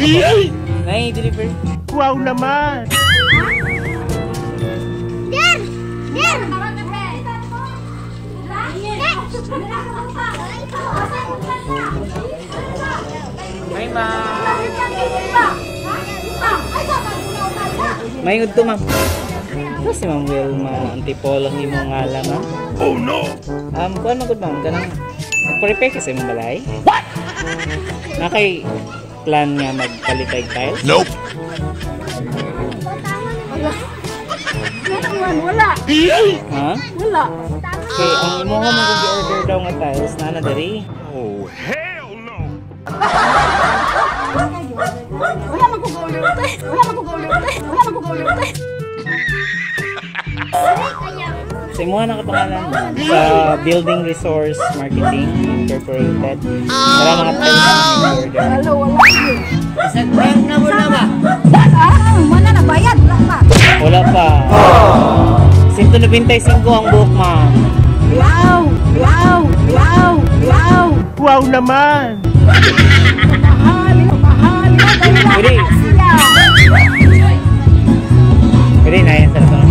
Nay, deliver. Wow naman! Der! Der! Hi, ma'am. May udto, ma'am. Ito si Ma'am Wilma Antipolo himo ngala, ma'am. Oh no! Kuan man gud, ma'am, kanang nagpa-repair ka sa imong balay? What? Na kay plan nga magpalit og tiles? Nope! Wala. Ha? Wala. Kay ang imo man gud order daw nga tiles na na diri. Oh hell no! Wala man ko order. Wala man ko order. Wala man ko order. Sa imo na kapangalan sa Building Resource Marketing Incorporated. Wala mga tiles na order. Wala, wala. Isang prank na mo na ba? Ah, wala na bayad. Wala pa. Wala pa. 195 ang book, ma'am. Wow! Wow! Wow! Wow! Wow naman! Mahal! Mahal! Pwede. Pwede na yan sa lato.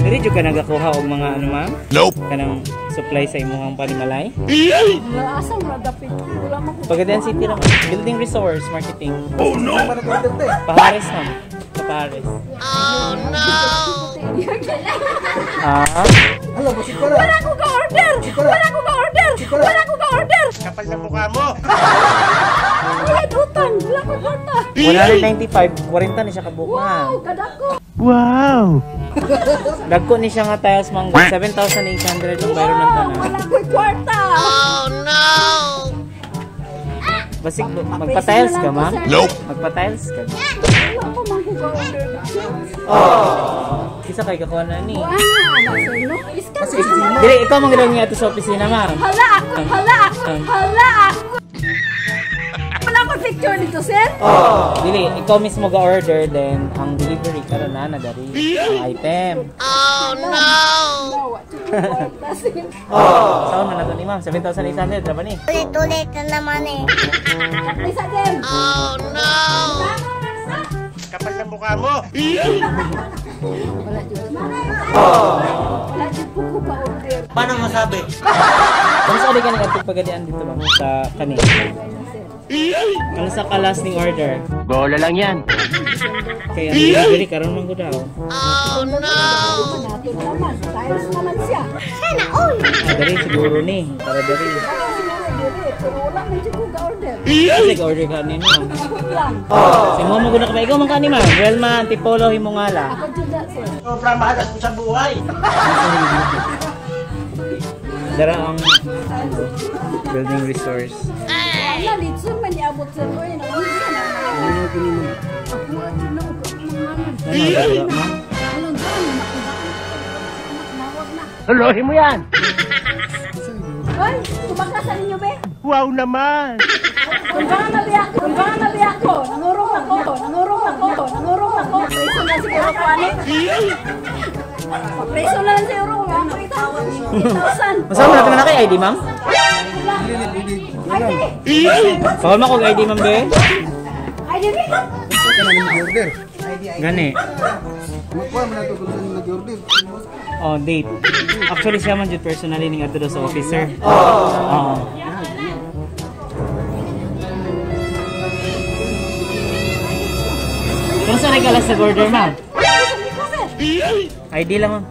Pwede jud ka nagakuha og mga ano, ma'am? Nope! Kanang supply sa imong panimalay? Asa wala dapit. Wala man ko. Pagadian City lang. Building Resource Marketing. Oh no! Pahares, ma'am. Sa Pahares. Ah? Wala ko ka-order! Wala ko ka-order! Wala ko ka-order! Kapal na mukha mo! Wala utang! Wala ko kwarta! 195, 40 ni siya kabuok, Wow! ma'am. Kadako! Wow! Dagko ni siya nga tiles, ma'am. 7,800 ang bayro ng tanan. Wala ko kwarta! Basig, magpa-tiles ka, ma'am? Nope! Magpa-tiles ka. Wala ko man ko ka-order. Kisa kay kakuha na ni. Wala na, sir, no? Iska na. Dili, ikaw man gid nga ato sa opisina, ma'am. Hala ako! Hala ako! Hala ako! Wala ko picture nito, sir? Dili, ikaw mismo ga-order, then ang delivery karon na na dari ang item. Wala, kwarta, sir. Saan man nato ni ma'am? 7,800 ra ba ni? Ulit-ulit na naman eh. Isa din. Kapal na mukha mo! Wala jud. Wala jud po ko ka-order. Paano masabi? Kung saan ka nag-atog pagadian dito, ma'am? Sa kani. Ano sa kalas ning order? Bola lang yan! Kaya ang delivery karon man gud daw. Natin naman. Tiles naman siya. Sana all! Ah, dari siguro ni. Para dari. Siguro dili, pero wala man jud ko ka-order. Kasi order ka ni ma'am. Ako lang. Si mo mo gud na ka ikaw man ka ni ma'am. Welma Antipolo himo ngala. Ako jud na, sir. Sobrang mahalas mo sa buhay! Dara ang ano, building resource. Wala, litson man niabot sir. Oy, naunsa na. Ako jud na og mangalan. Ano dara, ma'am? Walang gan, nawag na. Tuloy mo yan! Hoy, tumakasan ninyo be. Wow naman! Kumbangan na liya ako, kumbangan na liya ako. Nangurong ako, nangurong ako, nangurong ako. Preso na siguro ko ani. Preso na lang siguro ko. 8,000. Masama na na kay ID, ma'am? ID. Bawal mo kog ID, ma'am, be. ID be. Gani. Oh, date. Actually, siya man jud personally ning adto daw sa officer. Oo. Kung saan ka last order, ma'am? ID lang, ma'am.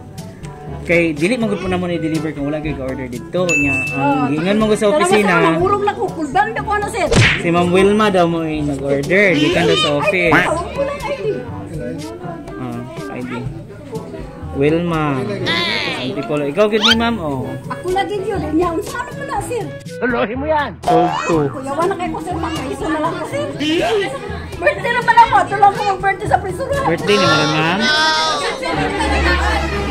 Kay dili man gud po namo ni deliver kung wala gyud ka-order didto nya. Ang giingon mo gud sa opisina, Nangurong lang ko, kulbang na ko ano sir. si Ma'am Wilma daw mo ay nag-order gikan daw sa office. Ay, tawag ko lang ID. Ah, ID. Wilma. Antipolo. Ikaw gud ni ma'am, oh. Ako lagi yun. Nya, unsa ano mo na sir? Tuloy mo yan! 12-2. Kuyawa na kayo ko sir, mga na lang ko sir. Birthday naman ako. Ito lang ko mag-birthday sa prison. Birthday ni mo ma'am.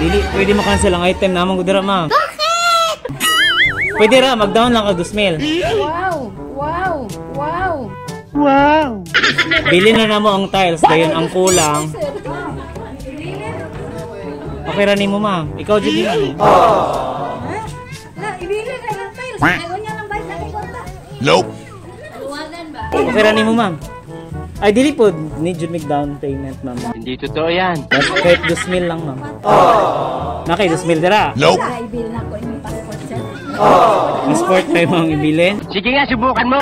Dili, pwede mo cancel ang item namang gud ra, ma'am. Bakit? Pwede ra, mag-down lang ka 2,000. Wow! Wow! Wow! Wow! Bili na namo ang tiles, dayon ang kulang. Sir. Okay ra nimo, ma'am. Ikaw jud ni ma'am. Na, ibili na ng tiles. Ayaw niya lang bayad na kwarta. Nope! Luwagan ba? Okay ra nimo, ma'am. Ay, dili po need jud mig down payment, ma'am. Hindi totoo yan. Kahit 2,000 lang, ma'am. Na kay 2,000 dira. Nope. Ibil na ko yung passport, sir. Passport tayo mong ibilin. Sige nga, subukan mo.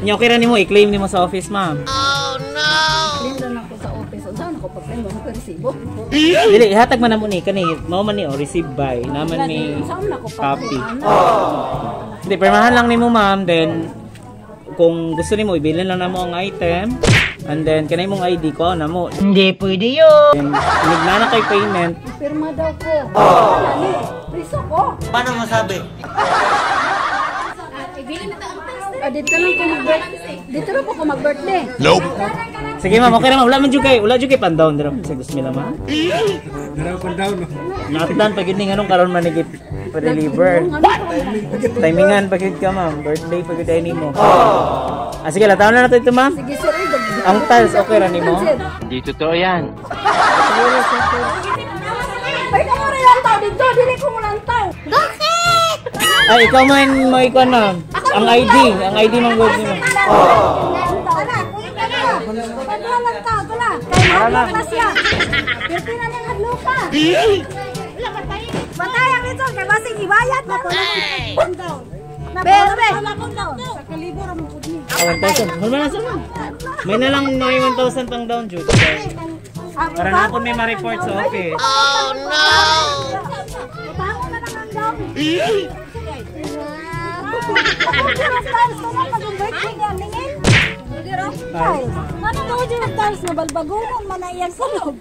Nya okay ra nimo i-claim nimo sa office, ma'am. Claim na ako sa office. Unsa na ko pag-claim mo ko resibo. Dili ihatag man namo ni kani mao man ni oh, receive by naman ni Unsa man ako copy. pag-claim? Hindi, pirmahan lang nimo, ma'am, then kung gusto nimo ibilin lang namo ang item and then kanay mong ID ko namo. Hindi pwede yun. Then inig na na kay payment. Pirma daw ko. Wala ni. Priso ko. Paano masabi? Dito lang ko mag-birthday. Dito lang po ko mag-birthday. Nope. Sige ma'am, okay ra ma'am. Wala jud kay pandown dira sa 2,000, ma'am. Nakatlan pag yun ni nganong karon man ni pa-deliver. Timingan pag yun ka, ma'am. Birthday pag yun ay nimo. Ah, sige, lataw na nato ito, ma'am. Sige sir, ay, Ang tiles okay ra nimo. Sir. Hindi totoo yan. Ay, kamo rin lang tao dito. Dili ko mo lang tao. Bakit? Ay, ikaw man mo ikaw, ma'am. Ang ID mong good nimo. Tara, kuya ka na. Pagwalang tao, tala. Kay hadlok na siya. Pirti na niyang hadlok ka. Patay ang litson, kay basig ibayad na. Bebe! Sa kalibo ra mo pud ni. Ah, 1,000. Hulma na sa ma'am. May na lang may 1,000 pang down, Jude. Para na ako may ma-report sa office. Oh no! Patango na lang ang down. Ano daw dyan ang tiles na balbagunon man na iyang salog?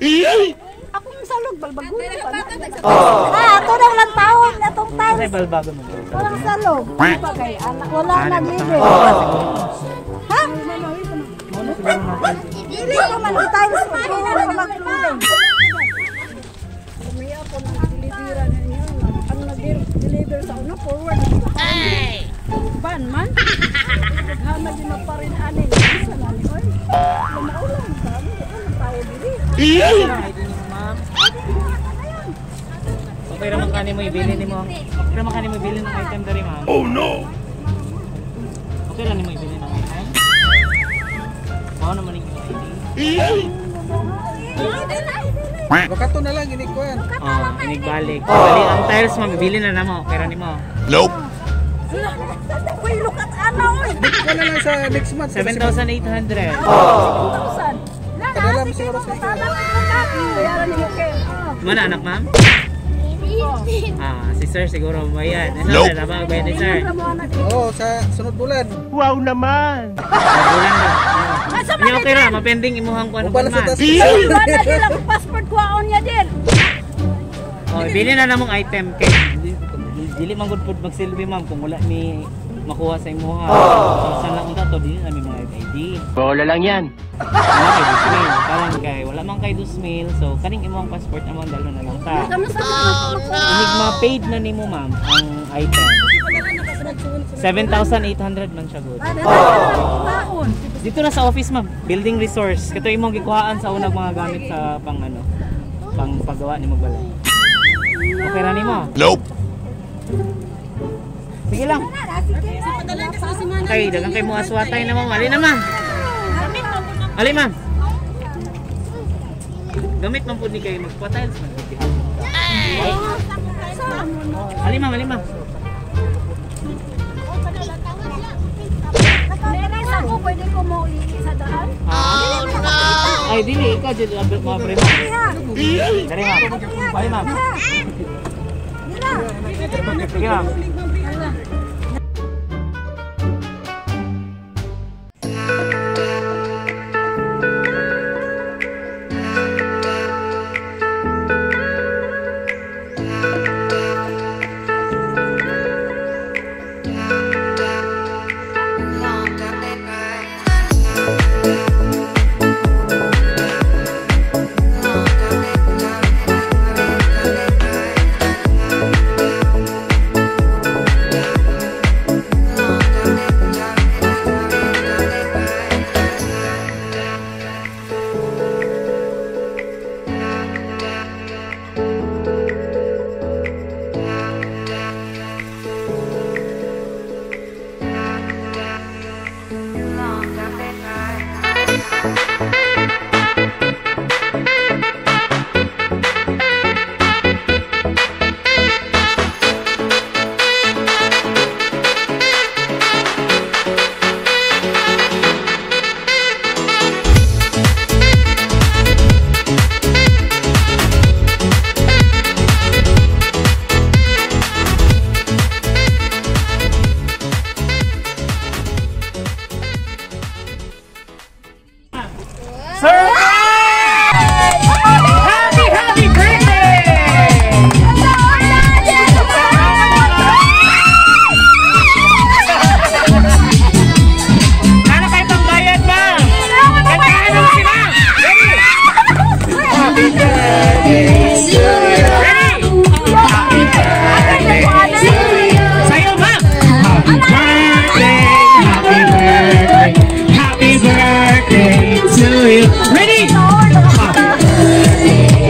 Akong salog, balbagunon pa na. Ah, ato na walang taon, atong Kasi tiles. balbago mo. Walang salog. Pa kay anak Wala na libre. Ha? Dili pa man ang tiles. Wala pa mag-flooring. Umiya po nang delivera na niya. Ang nag-deliver sa una forward. Ban man. Naghana din pa rin ani. Sa nani oy. Lumaulan ta. Ang tao dili. Okay ra man kani mo ibilin nimo. Okay ra man kani mo ibilin ang item diri, ma'am. Oh no! Okay ra nimo ibilin ang item. Mao naman yung ID. Baka to na lang, inig ko yan. Oh, inigbalik. Bali ang tiles, ma'am, ibilin na namo. Okay ra nimo. Nope. Uy, look at ana oy. Ko na lang sa next month. 7,800. 1,000. Kadala mo siguro sa Bayaran niyo kay. Mana anak, ma'am? Ah, si sir siguro bayad. Ano Nope. na ba bayad ni sir? Oo, sa sunod bulan. Wow naman. Bulan ba? Asa Hindi okay ra, mapending imuhang kuan Ubala sa man. tas. Wala din ang passport ko aon niya din. Oh, bili na namong item kay dili man gud pud magsilbi, ma'am, kung wala ni makuha sa imuha. So, saan lang unta to dili na mi mga ID. Bola lang yan. Wala kay 2,000. Karon kay wala man kay 2,000. So kaning imong passport among dalo na lang ta. Kamo sa Inig ma-paid na nimo, ma'am, ang item. 7,800 man siya good. Taon. Dito na sa office, ma'am, building resource. Kato imong gikuhaan sa unang mga gamit sa pang ano, pang paggawa nimo balay. Okay ra nimo? Nope. Sige lang. Okay, dagang kay mo aswatay na, ma'am. Ali na, ma'am. Ali, ma'am. Gamit man pud ni kay magpa-tiles man gid. Ali, ma'am, ali, ma'am. Meron ako pwede ko mo sa daan. Ah. Ay, dili ikaw jud abot mo pre, ma'am. Dali, ma'am. Ali, ma'am. Sige, ma'am. Ready?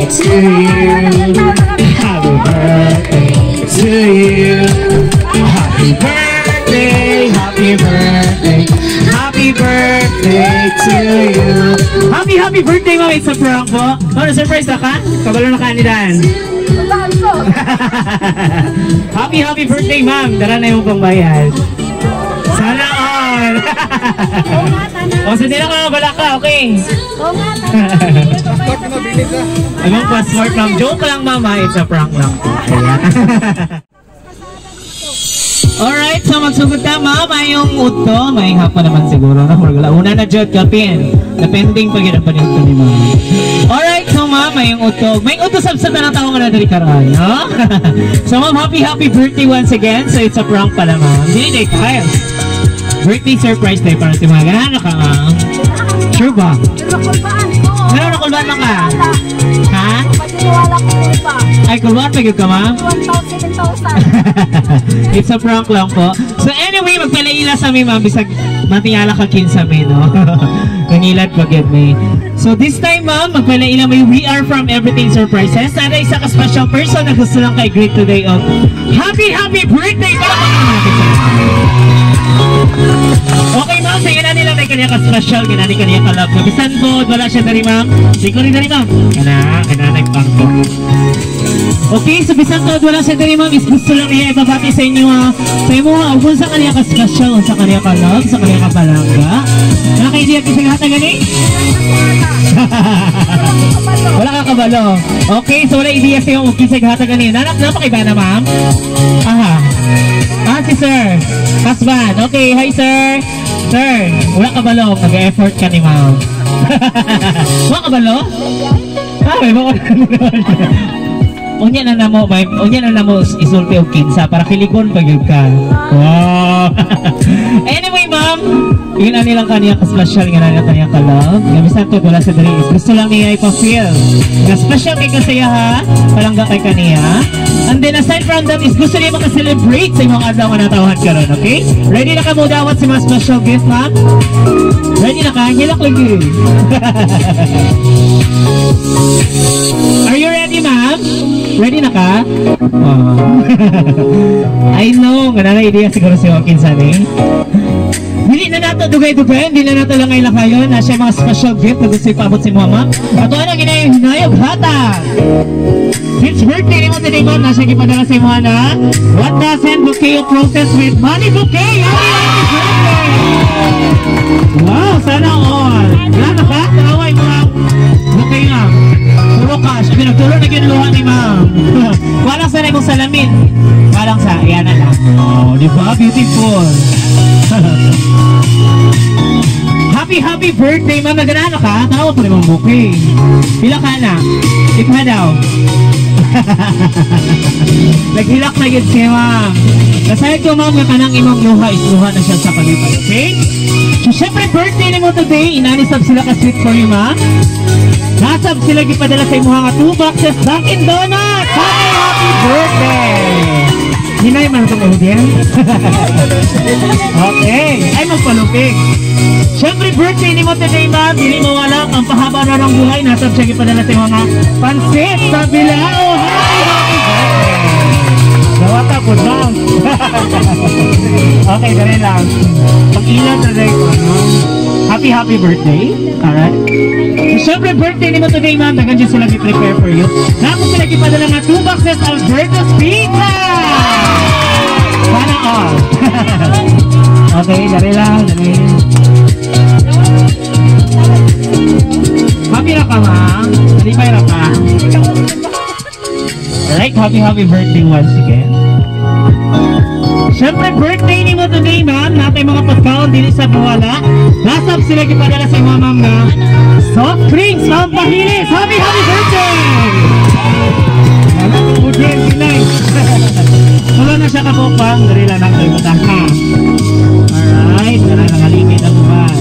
To you. Happy birthday to you. Happy birthday, happy birthday, happy birthday to you. Happy, happy birthday, ma'am. It's a prank po. Oh, surprise na ka? Kabalo na ka ni Dan. Happy, happy birthday, ma'am. Dara na yung pangbayad. Sana all. O, sa na ka, bala ka, okay. Passport na bilid na. Anong passport, ma'am? Joke lang, ma'am, ha? It's a prank lang po. Ayan. Alright, so magsugod ka, ma'am. Ayong udto. May hapon naman siguro. No? Una na jud kapin. Depending pag yun ang panito ni ma'am. Alright, so ma'am, mayong udto. May udto sab sa tanang tao nga na diri karon, no? So ma'am, happy happy birthday once again. So it's a prank pala, ma'am. Dili day tayo. Birthday surprise day para si mga ganahan ka, ma'am. Sure ba? Pero kulbaan ko. Meron na kulbaan na ka? Ha? Pagkiniwala ko pa. Ay, kulbaan pa gyud ka, ma'am? 1,000, 7,000. It's a prank lang po. So anyway, magpalaila sa mi, ma'am, bisag matingala ka kinsa mi, no? Nangilad pa gyud mi. So this time, ma'am, magpalaila may we are from Everything Surprises. Sana isa ka special person na gusto lang kay greet today of happy happy birthday para pa naman natin sa. Okay, ma'am, sige na nila may kanya ka special, ganani kanya ka love. Bisan po, wala siya diri, ma'am. Di ko rin diri, ma'am. Kana, kana nagpangko. Okay, so bisan to wala siya diri, ma'am, is gusto lang niya ibabati sa inyo ha. Sa imo ha, kung sa kanya ka special, sa kanya ka love, sa kanya ka palangga. Wala kayo diya kasi hatag gani? Wala ka kabalo. Okay, so wala idea sa iyong kisag hatag gani. Nanak na pakiba na, ma'am? Aha. Ah, si sir. Husband. Okay, hi sir. Sir, wala ka balo. Mag-effort ka ni ma'am. Wala ka balo? Ah, may mga. Unya na namo, may unya na namo isulti og kinsa para kiligon pa gyud ka. Wow. Anyway, ma'am, yun ang nilang kaniya ka special nga na kaniya ka love. Nga bisan to wala sa diri is gusto lang niya ipa-feel. Nga special kay kasaya ha, palangga kay kaniya. And then aside from that is gusto niya maka-celebrate sa imong adlaw nga natawhan karon, okay? Ready na ka mo dawat sa mga special gift, ma'am? Ready na ka? Hilak lagi. Are you ready, ma'am? Ready na ka? Oh. I know, nga na idea siguro si Joaquin sa ni. Dili na nato dugay-dugay, hindi na nato lang ay lakayon. Na siya mga special gift na gusto ipaabot si mama. Ato ano ginay hinayog hatag. Since birthday ni mo today, ma'am, nasa gipadala sa imo na 1,000 bouquet of roses with money bouquet. Happy, happy birthday! Wow, sana all. Wala na ka? Taway mo ang bouquet nga. Puro cash. Abi, nagtulo na gyud luha ni ma'am. Walang sa imong salamin. Walang sa, yan na lang. Oh, di ba? Beautiful. Happy, happy birthday, ma'am. Nagano ka? Tawag pa rin mong bouquet. Pila ka na? Ikha daw. Naghilak na yun siya, ma'am. Kasayad ko, ma'am, nga kanang imong luha is luha na siya sa kalipay, okay? So, syempre, birthday ni mo today. Inanisab sila ka sweet for you, ma'am. Nasab sila gipadala sa imuha nga 2 boxes Dunkin' Donuts! Happy, happy birthday! Hinay man itong audience. Okay. Ay, magpalupig. Siyempre, birthday ni mo today, ma'am. Hindi mo wala ang pahaba na ng buhay. Nasab siya gipadala sa mga pansit sa Bilao. Happy, happy birthday! Dawata po, ma'am. Okay, dali lang. Pag-ilan na rin ko, no? Happy, happy birthday. Alright. So, syempre, birthday ni mo today, ma'am. Dagan dyan sila prepare for you. Napo sila gipadala nga 2 boxes Alberto's Pizza! Sana all. Okay, dali lang, dali. Happy na ka, ma'am. Dali pa na ka. Alright, happy, happy birthday once again. Siyempre, birthday ni mo today, ma'am. Natay mga pagkaon dili sa mawala. Nasab sila gipadala sa mga ma'am na soft drinks, ma'am Pahilis. Happy, happy birthday! Wala na siya kapupang. Dali lang ang kalimutan ha. Alright, dali lang aligid ang uban.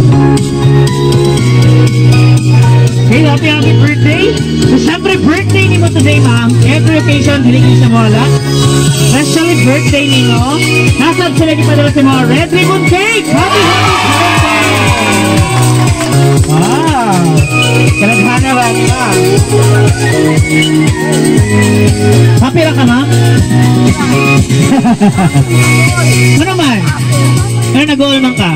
Okay, happy happy birthday. So, syempre, birthday ni mo today, ma'am. Every occasion, dili kayo sa mawala. Especially birthday nino. Nasab sila gipadala sa mga red ribbon cake. Happy, happy birthday! Wow! Kalaghana ba ni ma'am? Happy ra ka, ma'am? Ano man? Ano nag-goal man ka?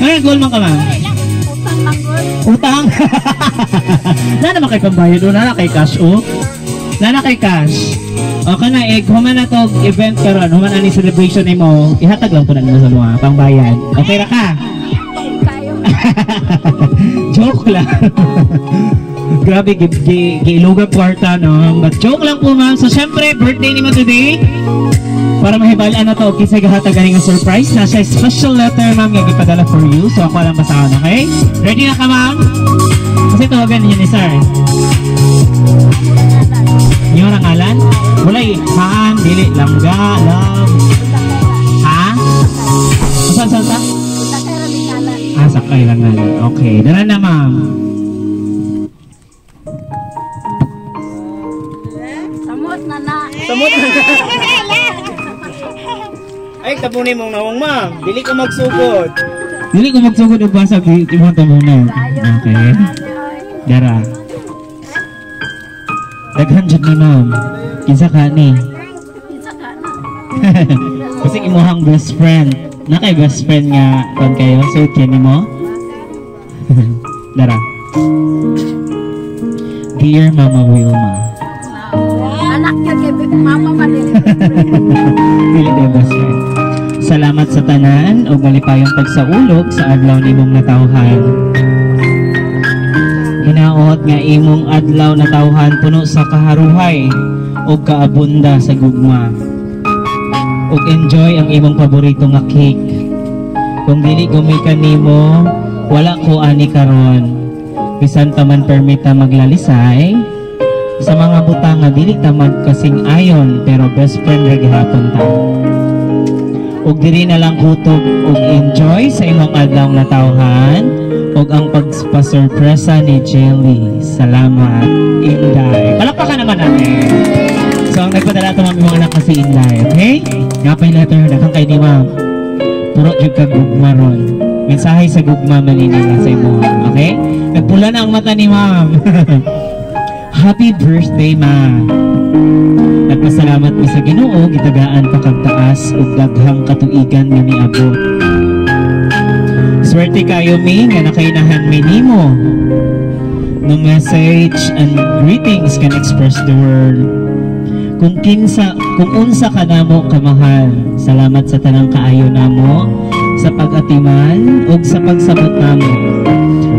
Ano nag-goal man ka, ma'am? Utang lang gud. Utang. Na naman kay pambayad o na kay cash o. Na kay cash. O kana eh, human na to event karon, human ani celebration nimo, ihatag lang po na nimo sa mga pangbayad. Okay ra ka? Kayo. Joke lang. Grabe, giilugag kwarta, no? But joke lang po, ma'am. So, syempre, birthday nimo today. Para mahibalaan na to, kinsa gahatag ani nga surprise. Nasa special letter, ma'am, nga gipadala for you. So, ako lang basahon, okay? Ready na ka, ma'am? Kasi tawagan ninyo ni sir. Yung ang ngalan? Walay, haan, dili, langga, love. Ha? Saan, saan, saan? Sakay ra ngalan. Ah, sakay lang ngalan. Okay, dala na, ma'am. Samot na na. Samot na. Ay, tabunin mong nawong, ma'am. Dili ko magsugod. Dili ko magsugod og basag, di mo tabunin. Okay. Dara. Daghan jud ni ma'am. Kinsa ka ni? Kinsa ka na? Kasi imuhang best friend. Na kay best friend nga kon kayo, so kini mo. Dara. Dear Mama Wilma. Anak niya kay mama man din. Dili na best friend. Salamat sa tanan ug malipayong pagsaulog sa adlaw nimong natawhan. Hinaot nga imong adlaw natawhan puno sa kaharuhay ug kaabunda sa gugma. Ug enjoy ang imong paborito nga cake. Kung dili gumikan nimo, wala ko ani karon. Bisan pa man permita maglalisay sa mga butang nga dili ta magkasing ayon, pero best friend ra gihapon ta. Ug diri na lang kutob ug enjoy sa imong adlaw natawhan ug ang pagpasurpresa ni Jelly. Salamat, Inday. Palakpakan naman natin. So ang nagpadala ito, ma'am, imong anak kasi Inday, okay? Nga pa yung letter, daghang kay ni ma'am. Puro jud ka gugma ron. Mensahe sa gugma man ni nila sa imo, okay? Nagpula na ang mata ni ma'am. Happy birthday, ma. Nagpasalamat mi sa Ginoo, gitagaan pa kag taas ug daghang katuigan nga miabot. Swerte kayo mi nga nakainahan mi nimo. No message and greetings can express the word. Kung kinsa, kung unsa ka namo kamahal. Salamat sa tanang kaayo namo, sa pag-atiman ug sa pagsabot namo.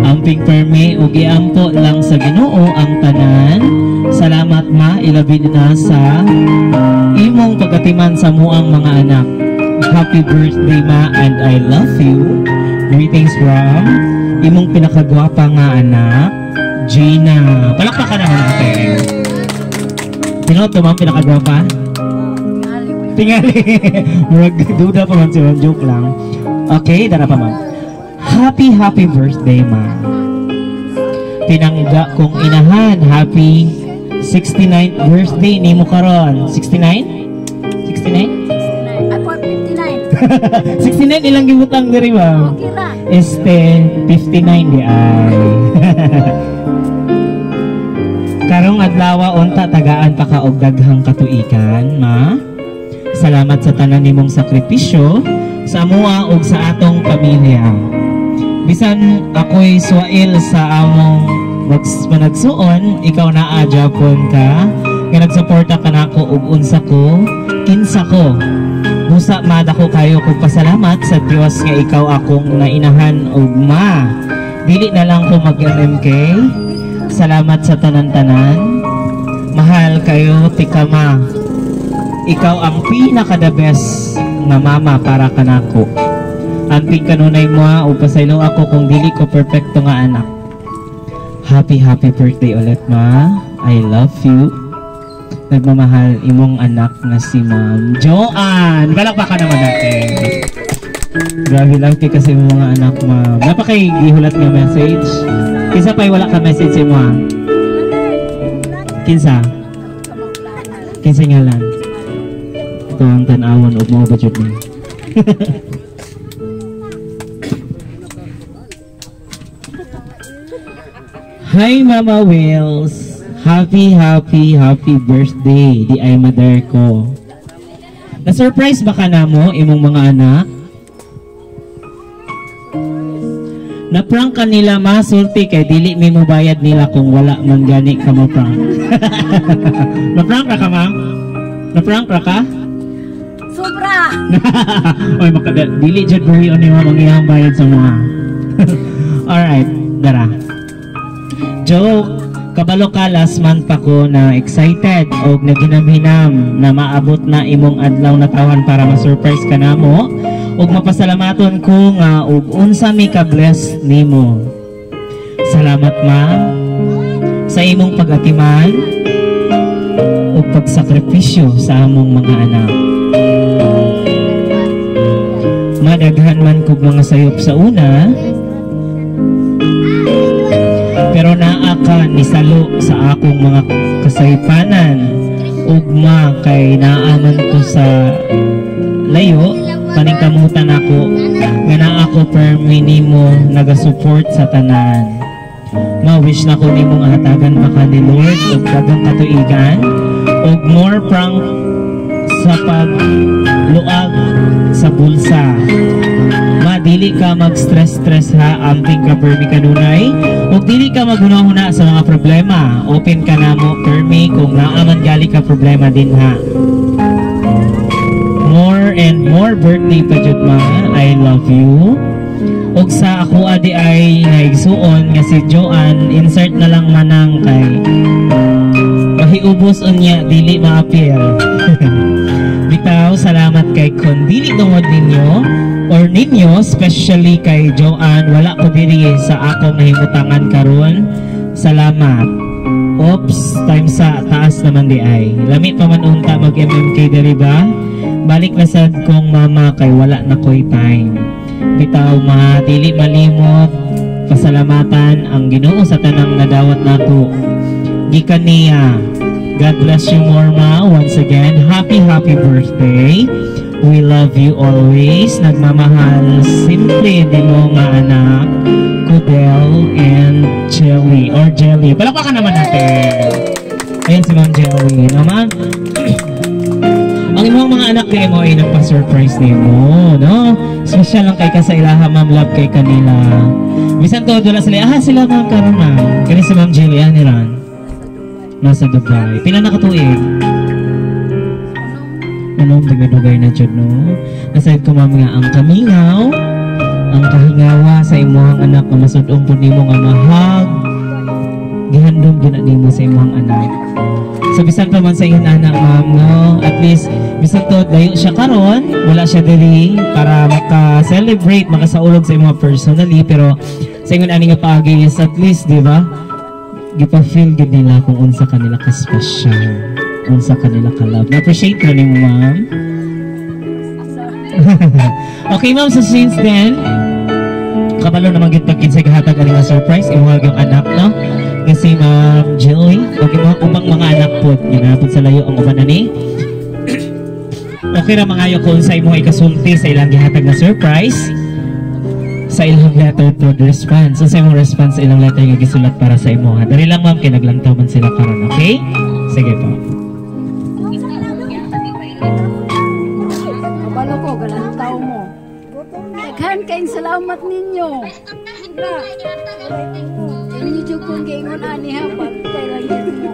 Amping permi ug iampo lang sa Ginoo ang tanan. Salamat ma, ilabi na sa imong pagatiman sa muang mga anak. Happy birthday ma and I love you. Greetings from imong pinakagwapa nga anak, Gina. Palakpakan naman natin. Sino to ma'am pinakagwapa? Tingali. Murag duda pa man si ma'am, joke lang. Okay, dara pa ma'am. Happy happy birthday ma. Pinangga kong inahan, happy 69th birthday nimo karon. 69? 69? Ay, 59. 69 ilang gibutang diri ma'am. Okay ra. Este 59 di ay. Karong adlaw unta tagaan pa ka og daghang katuikan, ma. Salamat sa tanan nimong sakripisyo sa amoa ug sa atong pamilya. Bisan ako'y suwail sa among managsuon, ikaw naa japon ka nga nagsuporta ka nako ug unsa ko, kinsa ko. Busa madako kayo kog pasalamat sa Dios nga ikaw akong nainahan ug ma. Dili na lang ko mag-MMK. Salamat sa tanan-tanan. Mahal kayo tika ma. Ikaw ang pinaka the best nga mama para kanako. Amping kanunay mo ug pasaylo ako kung dili ko perfecto nga anak. Happy happy birthday ulit ma. I love you. Nagmamahal imong anak nga si Ma'am Joanne. Palakpakan naman natin. Grabe lang kay kasi imong mga anak ma'am. Napakay gihulat nga message. Kinsa pa'y wala ka message sa imo ha? Kinsa? Kinsa ngalan? Ito ang tan-awon ug mao ba jud ni? Hi, Mama Wills. Happy, happy, happy birthday, di ay mother ko. Na-surprise ba ka na mo, imong mga anak? Na-prank ka nila, masulti kay dili mi mo bayad nila kung wala man gani ka mo prank. Na-prank ra ka, ma'am? Na-prank ra ka? Sobra! Oy, makada dili jud buhi ni ma'am ang iyang bayad sa mga. Alright, dara. Joke, kabalo ka last month pa ko na excited og naghinam-hinam na maabot na imong adlaw na tawhan para ma-surprise ka namo ug mapasalamaton ko nga og unsa mi ka bless nimo. Salamat, ma, sa imong pag-atiman ug pagsakripisyo sa among mga anak. Madaghan man kog mga sayop sa una, pero naa ka nisalo sa akong mga kasaypanan. Ugma kay naaman ko sa layo, paningkamutan ako nga naa ko permi nimo naga-support sa tanan. Ma-wish na ko nimong hatagan pa ka ni Lord og daghang katuigan og more prank sa pagluag sa bulsa. Ma, dili ka mag-stress-stress ha, amping ka permi kanunay ug dili ka maghuna-huna sa mga problema. Open ka na mo permi kung naaman gali ka problema din ha. More and more birthday pa jud, ma. I love you. Ug sa ako adi ay naigsuon nga si Joanne, insert na lang manang kay mahiubos unya dili maapil. Bitaw, salamat kay kon dili tungod ninyo or ninyo, especially kay Joanne, wala ko diri sa akong nahimutangan karon. Salamat. Oops, time sa taas naman di ay. Lami pa man unta mag MMK diri ba? Balik na sad kong mama kay wala na koy time. Bitaw, ma, dili malimot pasalamatan ang Ginoo sa tanang nadawat nako. Gikan niya. God bless you more, ma. Once again, happy, happy birthday. We love you always. Nagmamahal, simple di mo nga anak, Kudel and Jelly. Or Jelly. Palakpakan naman natin. Ayan si Ma'am Jelly. No, ma'am? Ang imong mga anak kay mo ay nagpa-surprise nimo, no? Special lang kay ka sa ilaha, ma'am. Love kay kanila. Bisan to, wala sila. Ah, sila ma'am karon, ma'am. Kani si Ma'am Jelly, ah, ni Ran. Nasa Dubai. Pila na katuig? Anong dugay-dugay na jud, no? Nasayod ko, ma'am, nga ang kamingaw, ang kahingawa sa imuhang anak nga masud-ong pud nimo nga mahag, gihandom gyud na nimo sa imuhang anak. So bisan pa man sa iyong anak, ma'am, no? At least bisan to layo siya karon, wala siya diri para maka-celebrate, makasaulog sa imuha personally, pero sa ingon ani nga paagi is at least, di ba? Gipa-feel gid nila kung unsa kanila ka-special, unsa kanila ka-love. Na-appreciate ko nimo, ma'am. Okay, ma'am, so since then, kabalo naman gid pag kinsay gahatag ani nga surprise imong yung anak, no? Nga si Ma'am Jelly, ug imong ubang mga anak pod, ginapod sa layo ang uban ani. Okay ra mangayo kung sa imong ikasulti sa ilang gihatag na surprise sa ilang letter pod response. So, sa imong response sa ilang letter nga gisulat para sa imo. Dali lang, ma'am, kay naglantaw man sila karon, okay? Sige po. Kabalo ko, galantaw mo. Daghan kayong salamat ninyo. Na. Inyo jud kong giingon ani ha, pantay lang yun mo.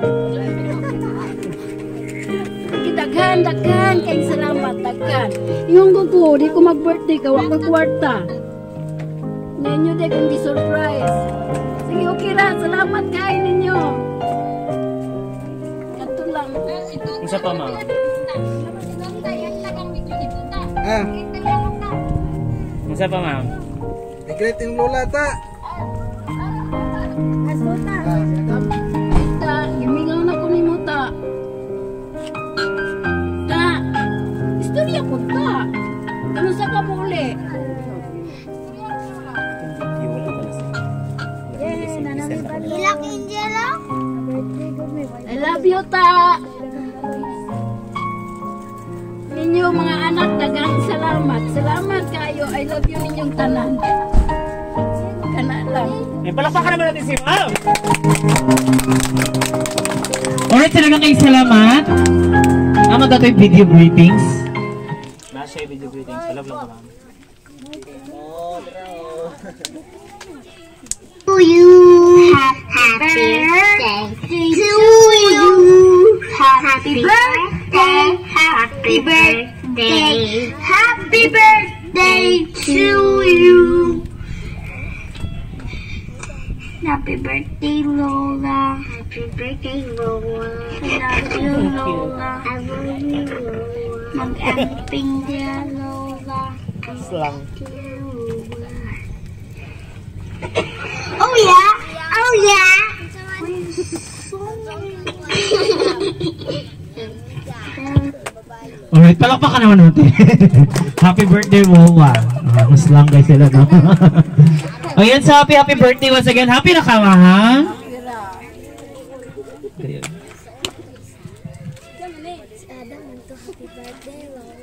Daghan, daghan kayong salamat, daghan. Ingon ko ko, di ko mag-birthday ka, wa ko kwarta. Ninyo di kong gi-surprise. Sige, okay ra, salamat kayo ninyo. Kato lang. Isa pa, ma'am. Ah, Isa pa, ma'am. I-greet yung lola ta. Asuta. Ta, gimingaw na ko nimo ta. Ta, istorya ko ta. Ano sa ka mo uli? I love you, ta. Ninyo mga anak, daghang salamat. Salamat kayo. I love you ninyong tanan. Kana lang. May palakpakan naman natin si ma'am. Alright, talaga kayong salamat. Tama daw yung video greetings. Nasa video greetings. Alam lang ko, ma'am. To you. Happy birthday to you. Happy birthday, happy birthday, happy birthday to you. Happy birthday, Lola. Happy birthday, Lola. I love you, Lola. I love you, Lola. Mag-amping dia, Lola. Slang. Oh yeah! Oh yeah! Alright, palakpakan naman natin. Happy birthday, Lola. Mas lang guys sila, no? Ayan, so happy, happy birthday once again. Happy na ka, ma, ha? Ayun. Happy birthday, Lola.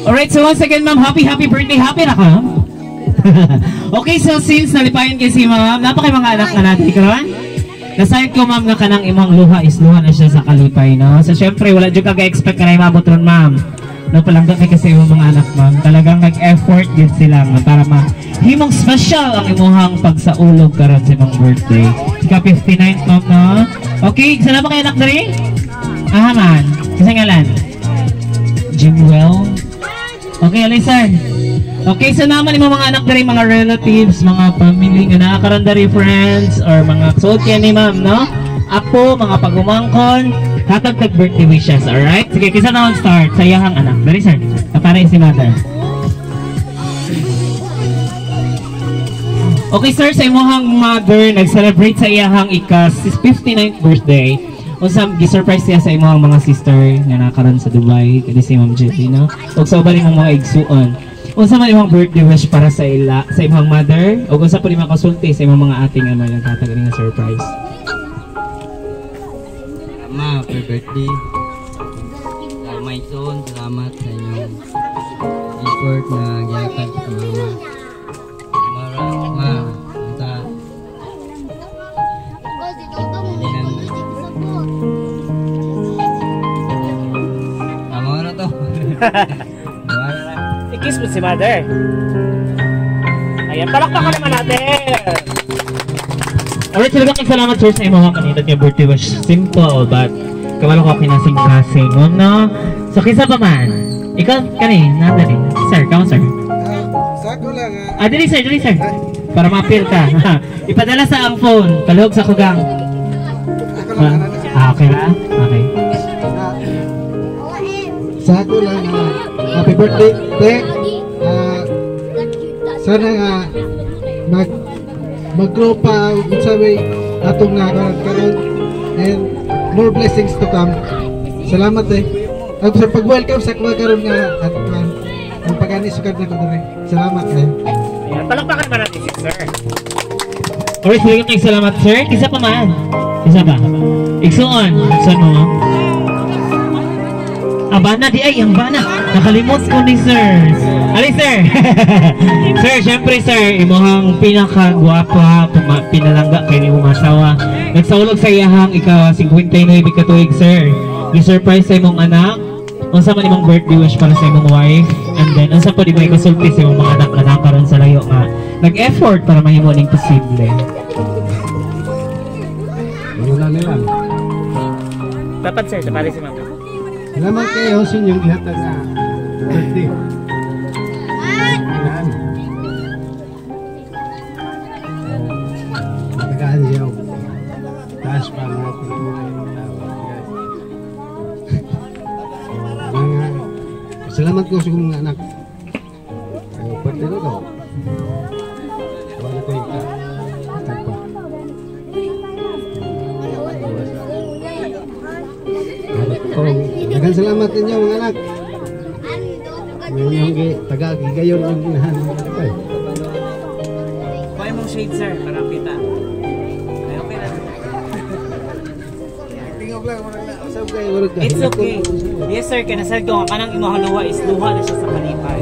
Alright, so once again, ma'am, happy, happy birthday. Happy na ka? Okay, so since nalipayan kay si ma'am, napakay mga anak na natin, karon? Nasayad ko, ma'am, nga kanang imong luha is luha na siya sa kalipay, no? So, syempre, wala dyan kag-expect ka na imabot ron, ma'am. No, palangga kay kasi imong mga anak, ma'am. Talagang nag-effort din sila, ma'am, para ma-himong special ang imuhang pagsaulog karon sa imong birthday. Ika 59, ma'am, no? Okay, salamat kay anak diri? Aha, man. Kasi ngalan? Jimwell? Okay, alay, sir. Okay, so naman yung mga anak diri, mga relatives, mga family nga nakakaroon diri, friends, or mga suot kayo ni ma'am, no? Apo, mga pagumangkon, hatag-tag birthday wishes, alright? Sige, kisa na start sa iyahang anak. Dali, sir. Kapara si mother. Okay, sir, sa imuhang mother, nag-celebrate sa iyahang ika-59th birthday. Unsa gi-surprise siya sa imuhang mga sister nga nakaroon sa Dubai, kani si Ma'am Jetty, no? Ug sa uban imong mga igsuon. Unsa man imong birthday wish para sa ila, sa imong mother, ug unsa pud imong kasulti sa imong mga ate nga naghatag ani nga surprise? Ma, happy birthday. My son, salamat sa inyong effort na gihatag sa mama. Ma, unta tama na to. I-kiss mo si mother. Ayan, palakpakan naman natin. Alright, talaga kang salamat, sir, sa imong kanina nga birthday wish. Simple, but kamalo ko kinasing-kasing. No? So, kisa pa man. Ikaw, kani, nadali. Sir, kamo, sir. Sako lang, ah. Ah, dali, sir, dali, sir. Para ma-appeal ka. Ipadala sa ang phone. Palihog sa kugang. Ako lang, Ah, okay ra? Okay. Sako lang, happy birthday, te. Sana nga mag-grow pa unsa may atong nakaroon and more blessings to come. Salamat eh. At sa pag-welcome sa kuha karon nga at ang pagani sukad na ko diri. Salamat eh. Ayan, palakpakan naman natin si sir. Alright, sige kay salamat, sir. Isa pa man. Isa pa. Igsuon. Igsuon mo. Abana di ay, ang bana. Nakalimot ko ni sir. Ali, sir. Sir, syempre sir, imuhang pinakagwapa, pinalangga kay nimong asawa. Nagsaulog sa iyahang ika 59 ka tuig, sir. Gi-surprise sa imong anak. Unsa man imong birthday wish para sa imong wife? And then unsa pa di mo ikasulti sa imong mga anak nga nakaron sa layo nga nag-effort para mahimo ning posible? Wala nila. Dapat sir, dapat si mama. Salamat kayo sa inyong gihatag na birthday. Tagaan siya. Taas pa mga kinabuhi ng tao. Salamat ko sa mga anak. Birthday na to. Wala ko yung tagpa. Daghang salamat ninyo mga anak. Yung taga-gigayon ang ginahan mga anak. Kuha mong shade, sir, para kita. Ay, okay na. Tingog lang, usab kayo, murag ka. It's okay. Yes, sir, kinasal ko nga kanang imong luha is luha na siya sa kalipay.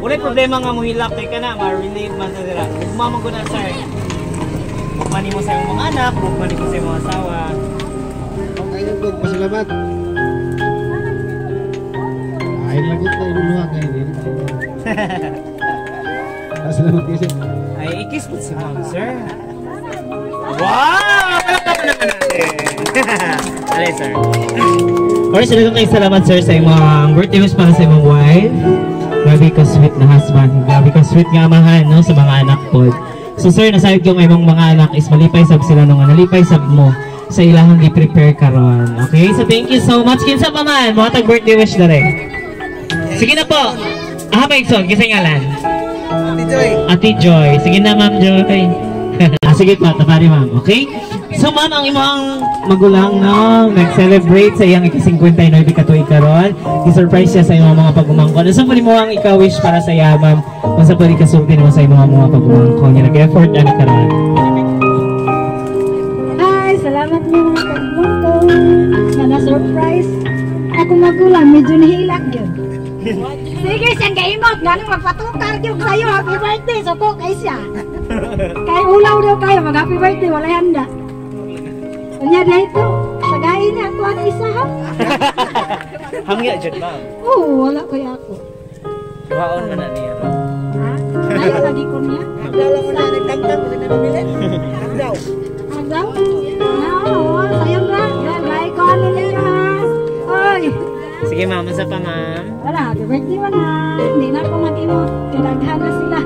Walay problema nga mohilak kay kana ma-relieve man sa dira. Gugma man ko na, sir. Gugma nimo sa imong mga anak, gugma nimo sa imong asawa. Okay lang po, pasalamat. Ay, lagot na iluluha kayo. Salamat kayo, sir. Ay, i-kiss po si ma'am, sir. Wow! Palakpakan naman natin. Alay, sir. Alright, so daghang kayo salamat, sir, sa imong birthday wish para sa imong wife. Grabe ka sweet na husband. Grabe ka sweet nga amahan, no, sa mga anak po. So, sir, nasayod ko nga imong mga anak is malipay sab sila nung nalipay sab mo sa ilahang gi-prepare karon. Okay? So, thank you so much. Kinsa pa man, mga tag birthday wish na rin. Sige na po. Ah, pa Igsoon, kinsa ngalan? Ate Joy. Ate Joy. Sige na, Ma'am Joy. Ah, sige pa, tapari, ma'am. Okay? So, ma'am, ang imong magulang, no, nag-celebrate sa iyang ika-59 ka tuig karon. I-surprise siya sa imong mga pagumangkon. Unsa po nimo ang ika-wish para sa iya, ma'am? Unsa po ikasulti nimo sa imong mga pagumangkon nga nag-effort ani karon? Hi, salamat mo mga pagmangkon nga na-surprise. Ako magulang, medyo nihilak yun. Sige, siyang gaimot. Nga nung magpatukar yun sa'yo, happy birthday. Suko kay siya. Kay ulaw daw kayo, mag happy birthday, walay handa. Unya dahito, pagain niya ako ang isa ha. Hangya jud, ma'am. Oo, wala ko ako. Waon man na niya, ma'am. Ha? Ayaw lagi ko niya. Hagdaw lang mo na nagtangtang, mo na nabilin. Hagdaw. Hagdaw? Oo, sayang ra. Gagay ko ano ninyo ha. Oy. Sige, ma'am, unsa pa, ma'am? Wala, happy birthday man ha. Hindi na ako mag-imot. Kinaghan na sila.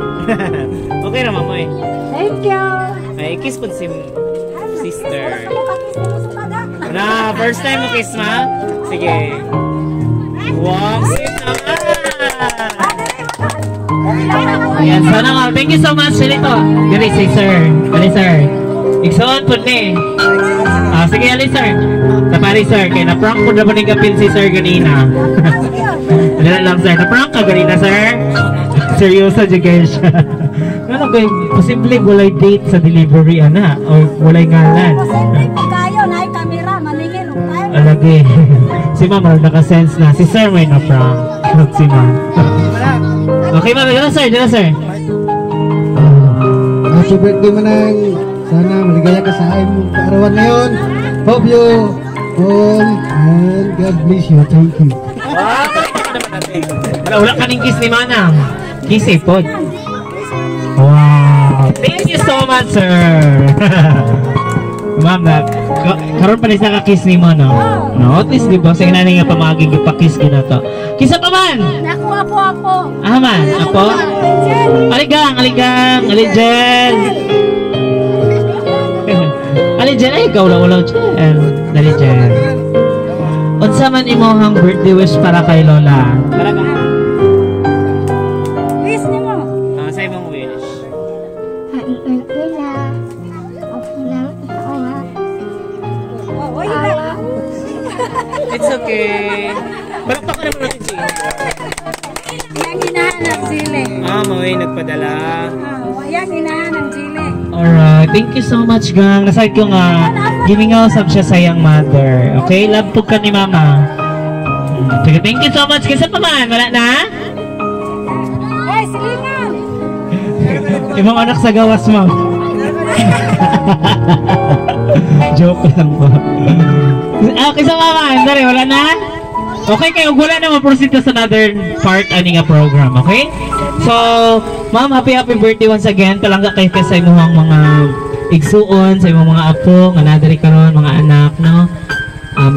Okay ra, ma'am, oy. Thank you. Ay, kiss po si sister. Na, first time mo kiss, ma'am? Sige. Wow, sweet naman! Ayan, sana nga. Thank you so much, Lito. Dili, si sir. Dili, sir. Igsoon po ni. Ah, sige, ali, sir. Tapari, sir. Kaya na-prank po na ba ni kapil si sir ganina? Dili lang, sir. Na-prank ka ganina, sir? Seryoso, dyan kayo siya. Ano kay posible walay date sa delivery, ana, o walay ngalan. Posible po kayo, na kamera, maningil og kayo. Alagi. Si ma'am, marag naka-sense na. Si sir may na-prank. Not si ma'am. Okay, ma'am. Dila, sir. Dila, sir. Happy birthday, Manang. Sana maligaya ka sa imong kaarawan ngayon. Hope you all and God bless you. Thank you. Wala, wala ka ning kiss ni Manang. Kiss eh, pod. Wow. Thank you so much, sir. Ma'am, na, karon pa ni sa ka-kiss ni mo, no? No, at least, di ba? Sa inani nga pamagi, gipa-kiss gina to. Kisa pa man! Naku, apo, apo. Ah, man, apo? Aligang, aligang, alijen! Alijen, ay, ikaw lang, ulaw, Jen. Dali, Jen. Unsa man imong birthday wish para kay Lola? Para ka. Wish ni mo. Ah, sa imong wish. Happy birthday, La. Ako lang, Oh, oy, na. It's okay. Palakpakan naman natin siya. Yang inahan ng sili. Ah, maway nagpadala. Ah, yang inahan ng sili. Alright, thank you so much, gang. Nasayod ko nga, gimingaw sab siya sa iyang mother. Okay, love po ka ni mama. Sige, thank you so much. Kasi pa man, wala na? Ay, silingan. Imong anak sa gawas, ma'am. Joke lang po. Ah, kaysa mama, sorry, wala na? Okay, kayo, wala na, ma-proceed ka sa another part ani nga program, okay? So, ma'am, happy happy birthday once again. Palangga kayo kay sa imong mga igsuon, sa imong mga apo, nga nadari karon, mga anak, no?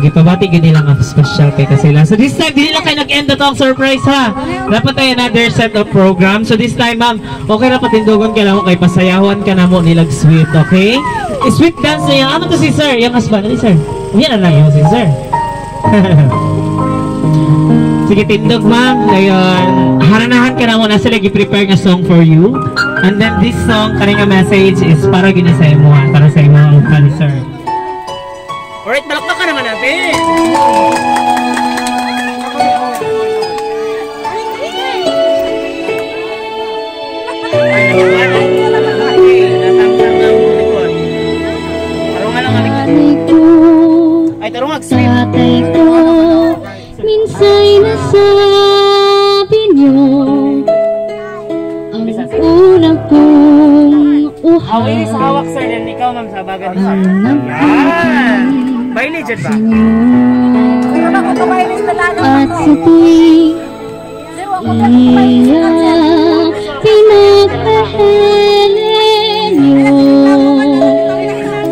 Gipabati gid nila nga special kay kasila. So this time, dili lang kayo nag-end na to ang surprise ha. Dapat tayo another set of program. So this time, ma'am, okay ra patindugon ka lang kay pasayahon ka na mo nilag sweet, okay? Eh, sweet dance na yan. Ano to si sir? Yung husband, ano sir? Yan na lang yung si sir. Sige, tindog, ma'am. Ngayon, haranahan ka na mo na sila gi-prepare nga song for you. And then this song, kani nga message is para gina sa imo, ha? Para sa imo ang ni sir. Alright, palakpakan naman natin. Ay, tarong sweet. Tatay ko, minsa'y nasabi niyo Bisan sir. Una kong uhaw. Away sa hawak, sir, then ikaw, ma'am, sa baga ni sir. Ang Yan! Baile dyan ba? At sa tuwing iyak, pinagpahali niyo,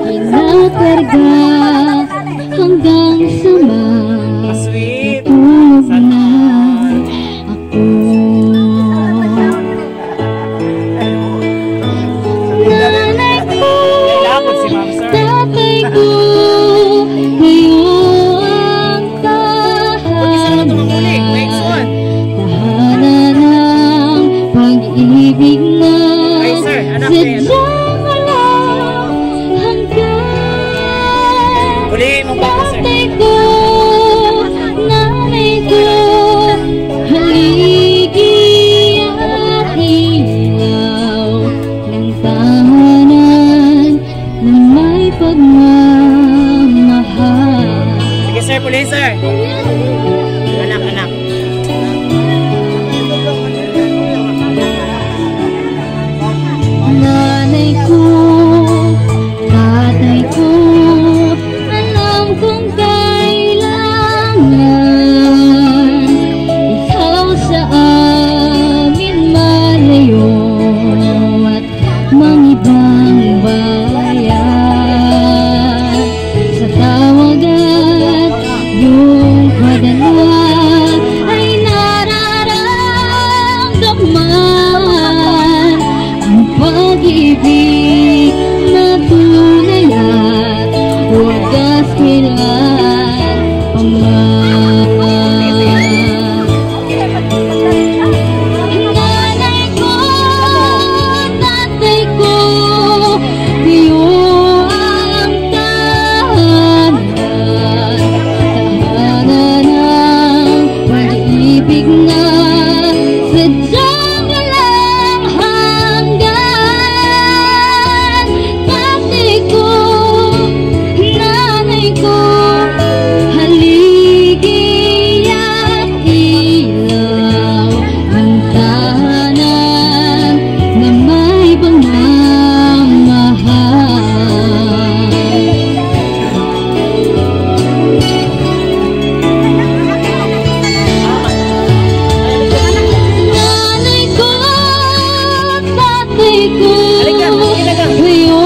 kinakarga hanggang sa Sweet! matulog Sana. Na ako. Nanay ko, Kailangan si ma'am, sir. Tatay ko, kayo ang Pag-isa naman ito mamuli. Next one. tahanan ng pag-ibig na Ay, sir, anak eh. sadyang walang hanggan. Uli mong baka, sir. Tatay ko, nanay ko, haligi at ilaw ng tahanan na may pagmamahal. Sige, sir, puli, sir. Anak, anak. Nanay ko, tatay ko, alam kong kailangan ikaw sa amin malayo at mangibang bayan. Sa tawag at iyong padala ay nararamdaman ang pag-ibig na tunay at wagas kailan pa man. Nanay ko, tatay ko, kayo ang tahanan, tahanan ng pag-ibig na sadyang walang hanggan. Tatay ko, nanay ko, haligi at ilaw ng tahanan na may pagmamahal. Nanay ko, tatay ko, Halika, sige na ka. kayo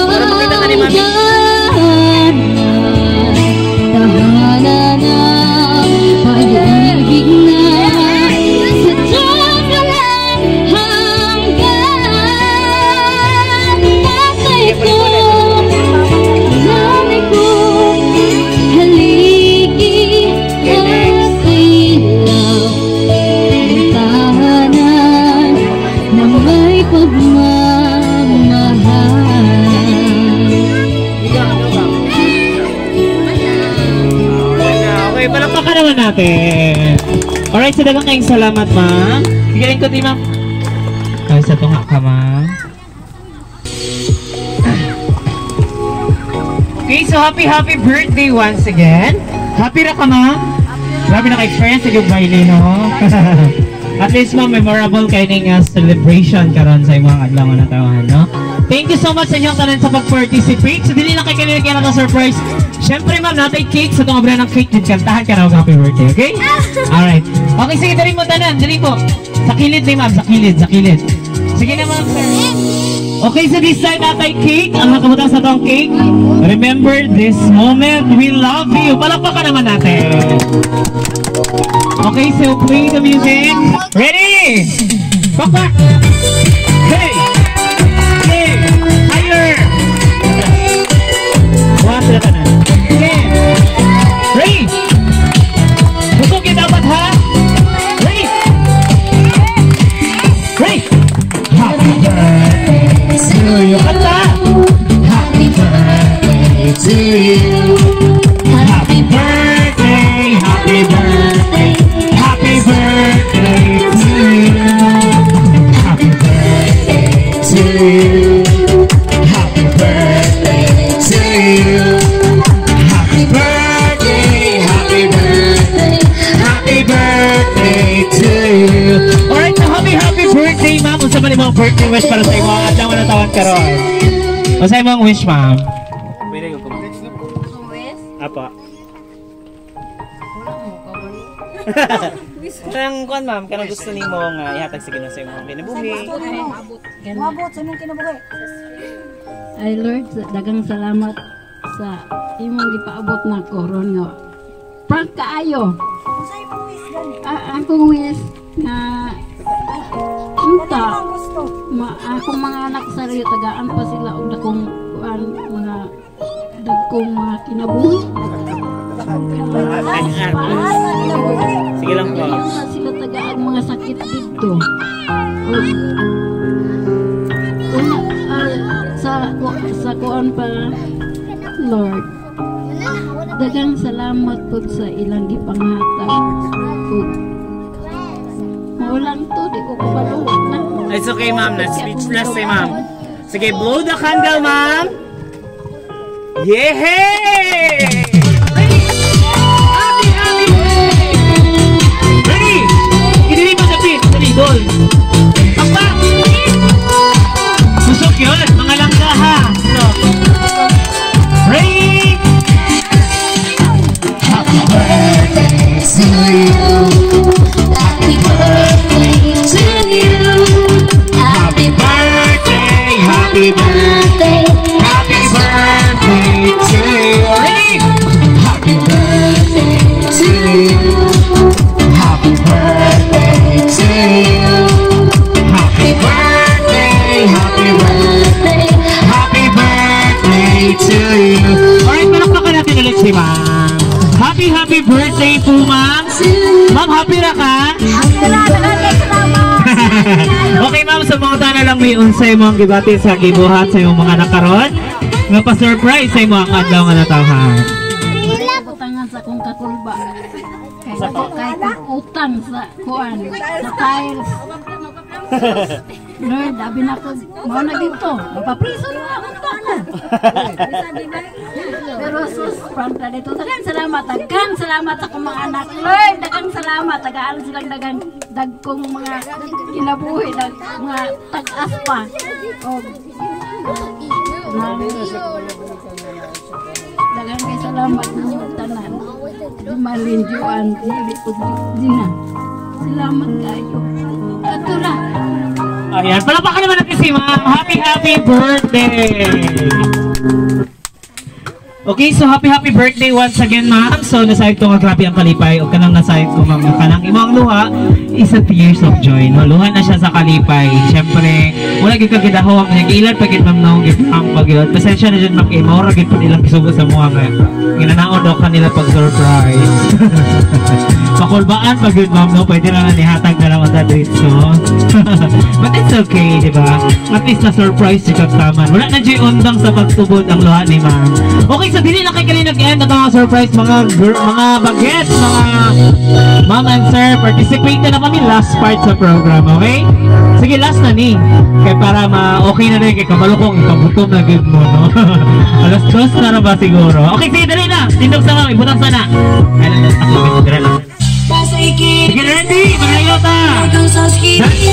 Para makita ka ni ang Mami. Tahanan, tahanan ng pag-ibig na sadyang walang hanggan. Tatay ko, nanay ko, haligi at ilaw ng tahanan na may pagmamahal. Okay, palakpakan naman natin. Alright, so daghang kayong salamat, ma'am. Bigyan ko di, ma'am. Ay, sa tunga ka, ma'am. Okay, so happy, happy birthday once again. Happy ra ka, ma'am? Grabe naka-experience sa yung baile, no? At least, ma'am, memorable kay ning celebration karon sa imong adlaw nga natawahan, no? Thank you so much sa inyong tanan sa pag-participate. So, dili lang kay kanila kaya na surprise. Siyempre, ma'am, natay cake. Sa itong abra ng cake, din kantahan ka na og happy birthday, okay? Alright. Okay, sige, dali mo tanan. Dali po. Sa kilid ni ma'am, sa kilid, sa kilid. Sige na, ma'am, sir. Okay, so this time natay cake. Ang nakabutang sa tong cake. Remember this moment. We love you. Palakpakan naman natin. Okay, so play the music. Ready? Pakpak! Hey! Hey! Higher! Buha sila tanan. Okay. Ready? Busog yun dapat ha? Ready? Ready? Happy birthday to you. Kanta! Happy birthday to you. Happy birthday, happy birthday, happy birthday to you. Happy birthday. man imong birthday wish para sa imong adlaw nga natawhan karon? Unsa imong wish, ma'am? Pwede ko. Apa. Kanang kuan, ma'am, kanang gusto nimo nga ihatag sa Ginoo sa imong kinabuhi. Moabot sa imong kinabuhi. Ay Lord, daghang salamat sa imong gipaabot na koron nga prank kaayo. Unsa imong wish gani? Akong wish nga unta Ang gusto. Akong mga anak sa Rio tagaan pa sila og dakong kuan, mga dagkong mga kinabuhi. Sige lang po. Ayaw na sila tagaan mga sakit dito. Og una, sa kuan pa, Lord, daghang salamat pud sa ilang gipanghatag. Ug mao lang to, di ko kabalo na. It's okay, ma'am. Na speechless si ma'am. Sige, blow the candle, ma'am. Yehey! Ready? Happy, happy birthday! Ready? Kinili mo sa pit. Dali, dol. Pakpak! Susok yun. Mga langga, ha? So, ready? Happy birthday to you. Happy birthday to you. Happy Birthday! Happy birthday. Happy birthday to you. Ready? Happy birthday to you. Happy birthday to you. Happy birthday! Happy Birthday. Happy birthday to you. Alright, palakpakan natin ulit si ma'am. Happy, happy birthday po, ma'am. Ma'am, happy ra ka? Happy ra, daghang kay salamat. Okay, ma'am, sa mga na lang may unsay mong gibati sa gibuhat sa imong mga anak karon nga pa-surprise sa imong adlaw nga natawhan. Butangan sa akong kakulba. Kay kay utang sa kuan, sa tiles. Lord, abi na ko, mao na dito. Mapapriso na ako ko. Pero sus, prank na dito. Daghang salamat, daghang salamat sa akong mga anak. Lord, daghang salamat. Tagaan silang daghang dagkong mga kinabuhi, mga tag-as pa. Og daghang kay salamat ninyong tanan. Jumalin, Juan, Jili, ug Gina. Salamat kayo. Ato ra. Ayan, palakpakan naman natin si ma'am. Happy, happy birthday! Okay, so happy, happy birthday once again, ma'am. So, nasayod ko nga grabe ang kalipay o kanang nasayod ko, ma'am, nga kanang imong luha is a tears of joy. No? Luha na siya sa kalipay. Siyempre, wala gyud ka gidahom. Nag-ilan pa gyud, ma'am, no? Gipang pag yun. Pasensya na dyan, ma'am, kay maura gyud po nilang gisugo sa mga nga. Ginanaon daw kanila pag surprise. Pakulbaan pag yun, ma'am, no? Pwede na lang nihatag na lang ang dito. But it's okay, di ba? At least na-surprise si Kaptaman. Wala na dyan undang sa pagtubod ang luha ni ma'am. Okay, so dili na kay kanina nag-end ang mga surprise, mga girl, mga bagets, mga ma'am and sir, participate na kami last part sa program, okay? Sige, last na ni. Kaya para ma-okay na rin, kay kabalo kong ikabutom na good mo, no? 2:00 na na ba siguro? Okay, sige, dali na! Tindog sa ma'am, ibutang sana. Ay, ako, dali lang. Sige, ready? Magayo ta! Dance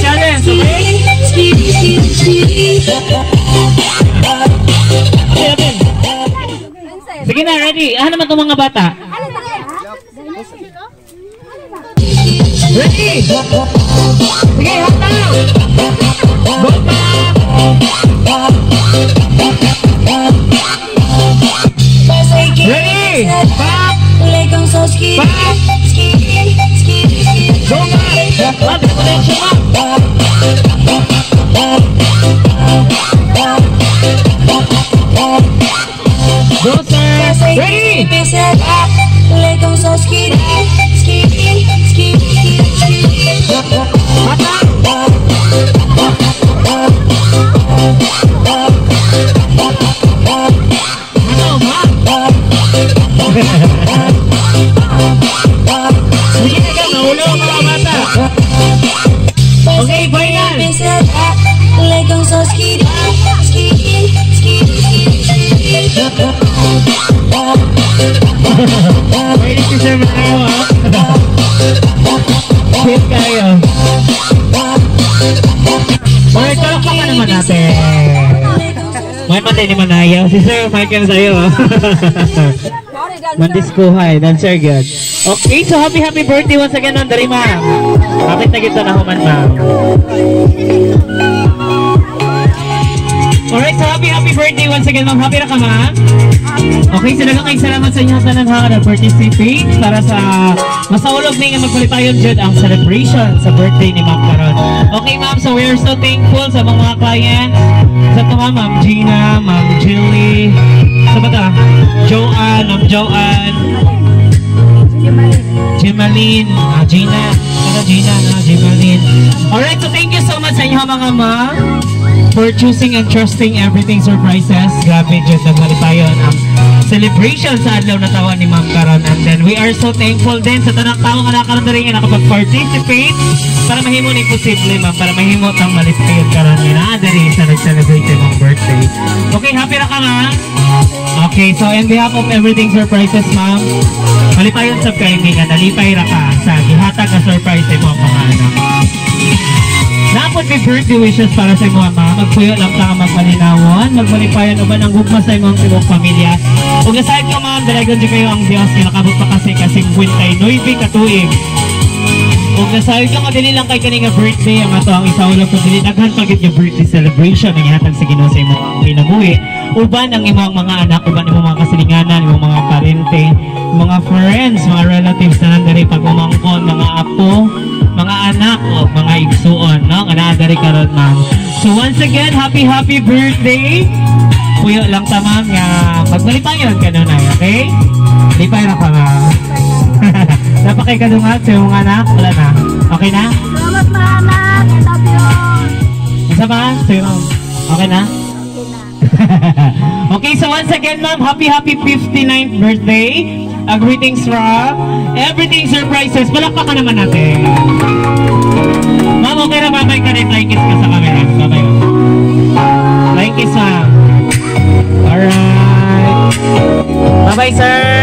challenge, okay? Okay, okay. Sige na, ready? Ano naman itong mga bata? Ready? Sige, hataw! Go back! Ready? Back! Back! Go back! Love the connection up! Go, sir! Ready? Hataw! Ano, ma? Sige na ka, nahulo ang mga bata. Okay, final! Pwede si Sir Mario, ha? Hit kayo. Palakpakan naman natin. May man ni Manaya. Si Sir Michael sa'yo. Mandiskuhay, dancer good. Okay, so happy happy birthday once again, ma'am. Dari, ma'am. Kapit na kita na human, ma'am. Alright, so happy happy birthday once again, ma'am. Happy na ka, ma'am? Okay, so daghang salamat sa inyo tanan ha na participate para sa masaulog ni nga magpalipayon jud ang celebration sa birthday ni Ma'am karon. Okay, ma'am, so we are so thankful sa mga clients. Sa ito, ma'am, Ma'am Gina, Ma'am Jilly, sa ba Joanne, Ma'am Joanne, Gemaline, Gina, ano Gina, no? Gemaline. Alright, so thank you so much sa inyo mga ma'am for choosing and trusting Everything Surprises. Grabe, jud nagmalipayon ang celebration sa adlaw na tawa ni Ma'am karon. And then we are so thankful din sa tanang tao nga nakaroon diri nga nakapag-participate para mahimo ni posible, ma'am, para mahimo tang malipayon karon nga naa diri sa nag-celebrate sa imong birthday. Okay, happy ra ka, ma'am? Okay, so in behalf of Everything Surprises, ma'am, malipayon sab kay mi nga nalipay ra ka sa gihatag nga surprise sa imong mga anak. Napod may birthday wishes para sa imong ma'am. Magpuyo lang ta nga magmalinawon, magmalipayon uban ang gugma sa imong tibuok pamilya. Ug aside ko, ma'am, dalagon jud kayo ang Dios nga nakabot pa kasi ka 59 ka tuig. Ug nasayod ka nga dili lang kay kani nga birthday ang ato ang isaulog kun dili daghan pa gid nga birthday celebration ang ihatag sa Ginoo sa imong kinabuhi uban ang imong mga anak, uban imong mga kasilinganan, imong mga parente, mga friends, mga relatives na nandiri, pag umangkon, mga apo, mga anak o mga igsuon, no, nga naa diri karon, ma'am. So once again, happy happy birthday. Puyo lang ta, ma'am, nga magmalipayon ka nunay, okay? Lipay ra ka, ma'am. Napakay kadungat sa imong anak, wala na. Okay na? Salamat mga anak. I love you all. Isa pa? Sa'yo, ma'am. Okay na? Okay na. Okay, so once again, ma'am, happy, happy 59th birthday. Greetings from Everything Surprises. Palakpakan naman natin. Ma'am, okay na, babay ka rin. Flying kiss ka sa camera. Babay. Flying kiss, ma'am. Alright. Bye-bye, sir.